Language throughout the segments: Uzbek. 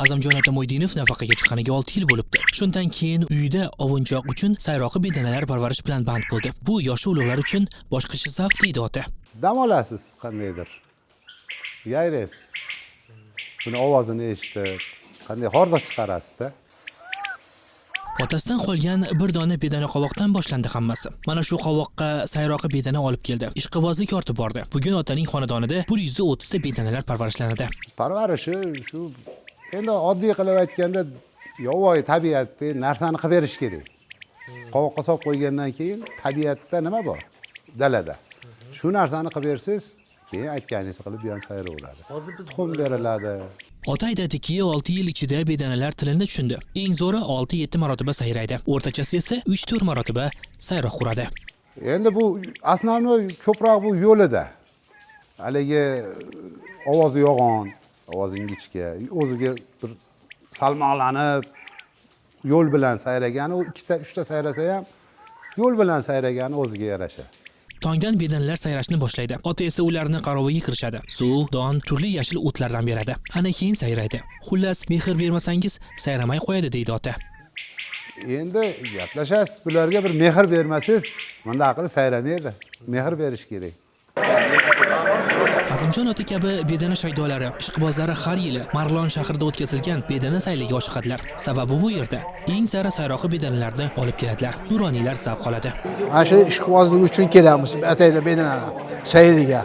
Azimjon ota Mo'ydinov nafaqaga chiqqaniga 6 yil bo'libdi. Shundan keyin uyida ovunchoq uchun sayroqi bedanalar parvarish bilan band bo'ldi. Bu yoshi ulug'lar uchun boshqacha zavq, deydi ota. Dam olasiz qandaydir. Yayraysiz. Buni ovozini eshitib, qanday hordiq chiqarasiz-da. Otasidan qolgan bir dona bedana qovoqdan boshlandi hammasi. Mana shu qovoqqa sayroqi bedana olib keldi. Ishqibozlik ortib bordi. Bugun otaning xonadonida 130 ta bedanalar parvarishlanadi. Parvarishi shu endi oddiy qilib aytganda yovvoyi tabiatda narsani qilib berish kerak. Qovoqqa solib qo'ygandan keyin tabiatda nima bor? Dalada. Shu narsani qilib bersangiz, keyin aytganingizni qilib bu ham sayraveradi. Hozir biz Tuxum beriladi. Ota aytadiki, 6 yil ichida bedanalar tilini tushundi. Eng zo'ri 6-7 marotaba sayraydi. O'rtachasi esa 3-4 marotaba sayroq quradi. Endi bu основной ko'proq bu yo'lida. Haligi ovozi yo'g'on, ovozi ingichka, o'ziga bir salmoqlanib yo'l bilan sayragani, u ikkita, uchta sayrasa ham yo'l bilan sayragani o'ziga yarasha. Tongdan bedanalar sayrashni boshlaydi. Ota esa ularni qaroviga kirishadi. Suv, don, turli yashil o'tlardan beradi. Ana keyin sayraydi. Xullas, mehr bermasangiz sayramay qo'yadi, deydi ota. Endi gaplashasiz, bularga bir mehr bermasangiz, bunday qilib sayramaydi. Mehr berish kerak. Azimjon ota kabi bedana shaydolari, ishqibozlari har yili Marg'ilon shahrida o'tkazilgan bedana sayliga oshiqadilar. Sababi bu yerda eng sara sayroqi bedanalarni olib keladilar. Nuroniylar zavq oladi. Mana shu ishqibozlik uchun kelamiz ataylab bedanani sayliga.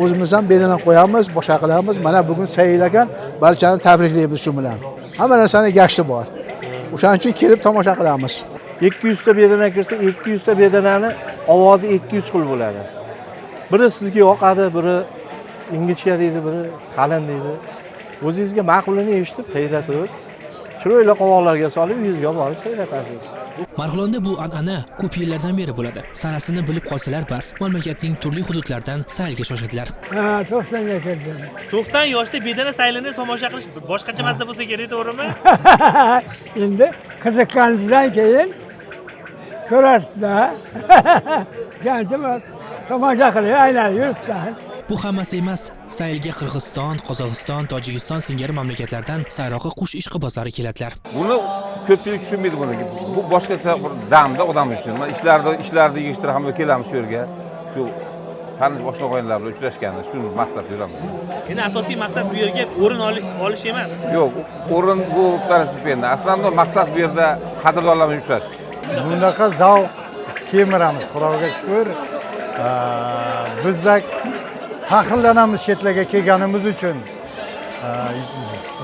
O'zimiz ham bedana qo'yamiz, boshqa qilamiz. Mana bugun sayl ekan, barchani tabriklaymiz shu bilan. Hamma narsani gashti bor. O'shaning uchun kelib tomosha qilamiz. 200 ta bedana kirsa, 200 ta bedanani ovozi 200 xil bo'ladi. Biri sizga yoqadi, biri ingichka deydi, biri qalin deydi. O'zingizga ma'qulini eshitib, sayratib, chiroyli qovoqlarga solib, uyingizga borib sayratasiz. Marg'ilonda bu an'ana ko'p yillardan beri bo'ladi. Sanasini bilib qolsalar bas, mamlakatning turli hududlaridan saylga shoshadilar. Ha, 90ga kirdim. 90 yoshda bedana saylini tomosha qilish boshqacha mazza bo'lsa kerak, to'g'rimi? Endi qiziqqaningizdan keyin ko'rasizda. O'shaning tomosha qilib aylanib yuribsan. Bu hammasi emas. Saylga Qirg'iziston, Qozog'iston, Tojikiston singari mamlakatlardan sayroqi qush ishqibozlari keladilar. Buni ko'pchilik tushunmaydi buni. Bu boshqacha bir damda odam uchun. Mana ishlarni yig'ishtirib hamma kelamiz shu yerga. Shu tanish boshliq og'aynilar bilan uchrashgani shu maqsad yuramiz. Endi asosiy maqsad bu yerga o'rin olish emas. Yo'q, o'rin bu второстепенно. Основной maqsad bu yerda qadrdonlar bilan uchrashish. Bunaqa zavq semiramiz, Xudoga shukur. Bizlar faxrlanamiz chetlarga kelganimiz uchun.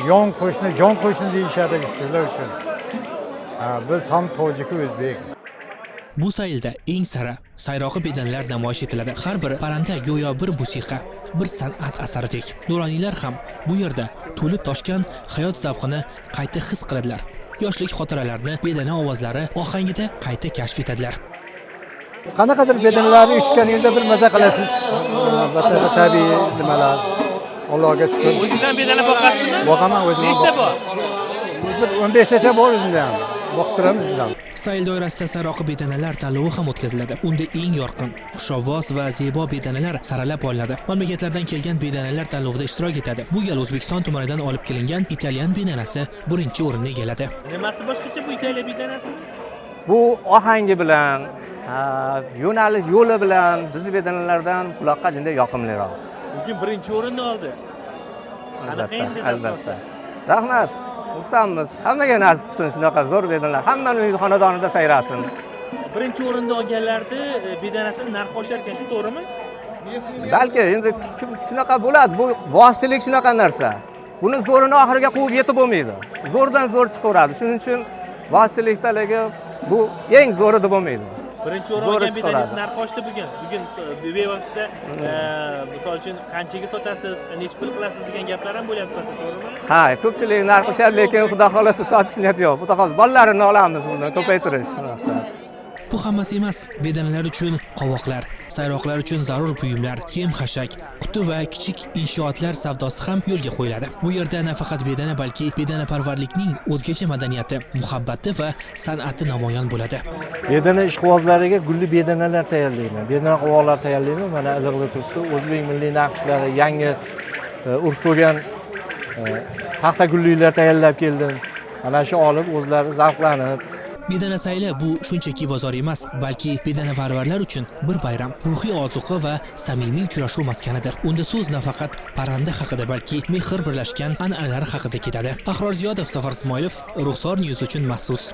Yon qo'shni, jon qo'shni deyishadi shular uchun. Biz ham tojik, o'zbek. Bu saylda eng sara sayroqi bedanalar namoyish etiladi. Har bir parranda go'yo bir musiqa, bir san'at asaridek. Nuroniylar ham bu yerda to'lib toshgan hayot zavqini qayta his qiladilar. Yoshlik xotiralarini bedana ovozlari ohangida qayta kashf etadilar. Qanaqadir bedanalarni eshitganingizda bir maza qilasiz. Masalan, tabiiy nimalar. Allohga shukur. O'zingiz ham bedana boqasizmi? Boqaman o'zim. Nechta bor? Bir 15 tacha bor o'zimda ham. Boqib turamiz biz ham. Sayl doirasida sayroqi bedanalar tanlovi ham o'tkaziladi. Unda eng yorqin, xushovoz va zebo bedanalar saralab olinadi. Mamlakatlardan kelgan bedanalar tanlovida ishtirok etadi. Bu gal O'zbekiston tumanidan olib kelingan italyan bedanasi birinchi o'rinni egalladi. Nimasi boshqacha bu Italiya bedanasini? Bu ohangi bilan, yo'nalish yo'li bilan bizni bedanalardan quloqqa jinday yoqimliroq. Bugun birinchi o'rinni oldi. Qanaqa endi Albatta. Rahmat. Xursandmiz. Hammaga nasib qilsin shunaqa zo'r bedanalar. Hammani uy xonadonida sayrasin. Birinchi o'rinni olganlarni bedanasini narxi oshar ekan, shu to'g'rimi? Balki endi kim shunaqa bo'ladi. Bu vositalik shunaqa narsa. Buni zo'rini oxiriga quvib yetib bo'lmaydi. Zo'rdan zo'r chiqaveradi. Shuning uchun vositalikdagi bu eng zo'ri deb bo'lmaydi. Birinchi o'rin Zo'ri olgan bedangiz chiqaradi. Narxi oshdi bugun. Bugun bevosita misol uchun qanchaga sotasiz, necha pul qilasiz degan gaplar ham bo'lyapti, to'g'rimi? Ha, ko'pchilik narx oshar, lekin Xudo xohlasa sotish niyati yo'q. Xudo xohlasa bolalarini olamiz, buni ko'paytirish maqsad. Bu hammasi emas. Bedanalar uchun qovoqlar, sayroqlar uchun zarur buyumlar, yem xashak, quti va kichik inshootlar savdosi ham yo'lga qo'yiladi. Bu yerda nafaqat bedana, balki bedanaparvarlikning o'zgacha madaniyati, muhabbati va san'ati namoyon bo'ladi. Bedana ishqibozlariga gulli bedanalar tayyorlayman. Bedana qovoqlar tayyorlayman. Mana iliqda turibdi. O'zbek milliy naqshlari, yangi urf bo'lgan Paxta gulliklar tayyorlab keldim. Mana shu olib o'zlari zavqlanib. Bedana sayli bu shunchaki bozor emas, balki bedanaparvarlar uchun bir bayram, ruhiy ozuqa va samimiy uchrashuv maskanidir. Unda so'z nafaqat parranda haqida, balki mehr birlashgan an'analar haqida ketadi. Ahror Ziyodov, Safar Ismoilov, Ruxsor News uchun maxsus.